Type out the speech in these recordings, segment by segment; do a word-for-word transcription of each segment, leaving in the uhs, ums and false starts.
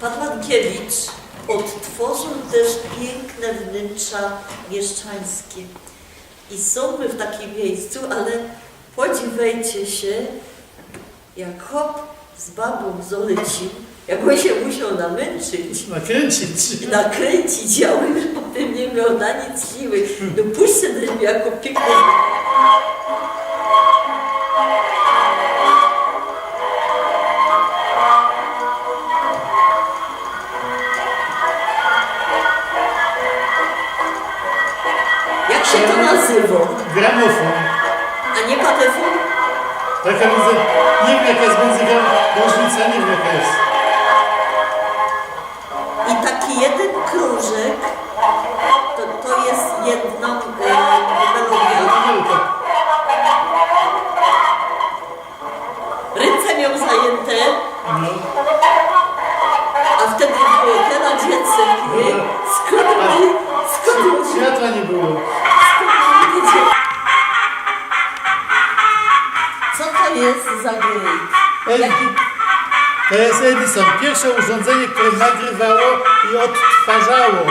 Pan Mankiewicz odtworzył też piękne wnętrza mieszczańskie. I są my w takim miejscu, ale podziwiajcie się, jak chłop z babą z Olecin, jak on się musiał namęczyć Nakręcić. i nakręcić, a on już potem nie miał na nic siły. No puśćcie też mi jako piękny. Jak się to nazywa? Gramofon. A nie patefon? Taka między, nie wiem jaka jest między gram, różnica nie wiem jaka jest. I taki jeden krążek to, to jest jedna e, melodia. Jedna minuta. Ręce miał zajęte, No. a wtedy było tyle dziecek, nie? Skąd oni, skąd oni, Światła nie było. skąd oni wiedzieli? Co to jest za gryj? Ej, Jaki, to jest Edison. Pierwsze urządzenie, które nagrywało i odtwarzało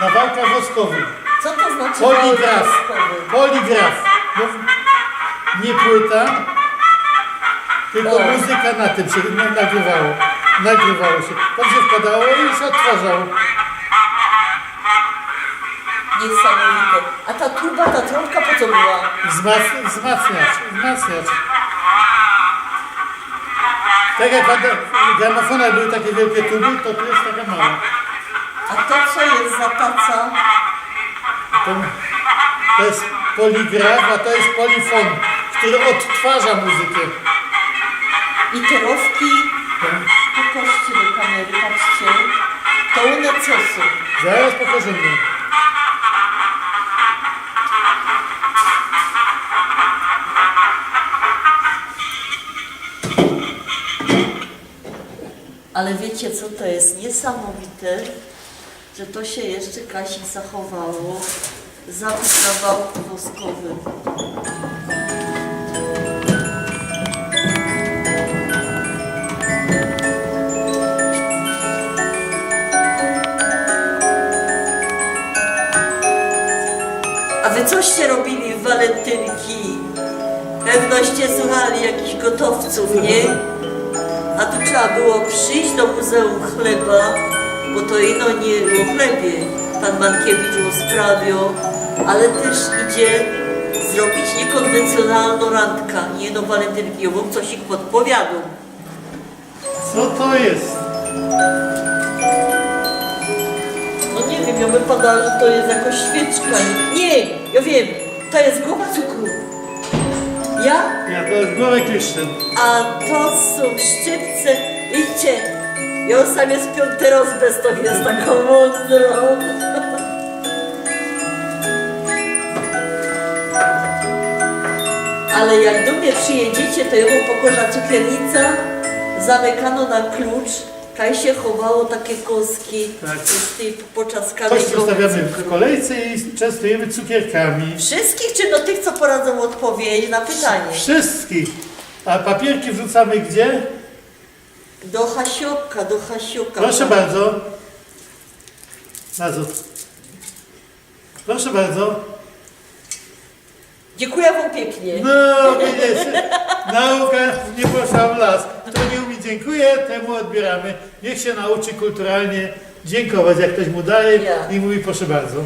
na wałkach woskowych. co to znaczy Poligraf. Wałkowy? Poligraf. No, nie płyta, tylko O. Muzyka na tym się na- nagrywało. Nagrywało się. Tam się wkładało i się odtwarzało. Niesamowite. A ta tuba, ta trąbka po co była? Wzmac, wzmacniacz, wzmacniacz. Tak jak w gramofonach były takie wielkie tuby, to tu jest taka mała. A to co jest za taca? To, to jest poligraf, a to jest polifon, który odtwarza muzykę. I te rowki? Pokażcie do kamery, patrzcie. To one co są? Zaraz pokażemy. Ale wiecie co, to jest niesamowite, że to się jeszcze Kasi zachowało. Zapis na wałku woskowym. A wy coście robili w walentynki? Pewnoście słuchali jakichś gotowców, nie? A tu trzeba było przyjść do Muzeum Chleba, bo to ino nie o chlebie pan Mankiewicz rozprawiał, ale też idzie zrobić niekonwencjonalną randka, nie no walentynki, ja wam coś ich podpowiadam. Co to jest? No nie wiem, ja bym podała, że to jest jakoś świeczka. Nie, ja wiem, to jest głowa cukru. Ja? Ja, to jest głowa Kryszczyn. A to są szczypce. Widzicie, ja już sam jest piąty raz bez to jest taką mądrą. Ale jak do mnie przyjedziecie, to ja wam pokażę cukiernica zamykano na klucz. Kaj się chowało takie kostki Tak. z tej podczas Kości cukru. Stawiamy w kolejce i częstujemy cukierkami. Wszystkich czy do tych, co poradzą odpowiedź na pytanie? Wszystkich. A papierki wrzucamy gdzie? Do Hasioka, do Hasioka. Proszę bardzo. Nazot. Proszę bardzo. Dziękuję wam pięknie. No, widzisz, nauka nie poszła w las. Kto nie umie, dziękuję, temu odbieramy. Niech się nauczy kulturalnie dziękować, jak ktoś mu daje Ja. i mówi proszę bardzo.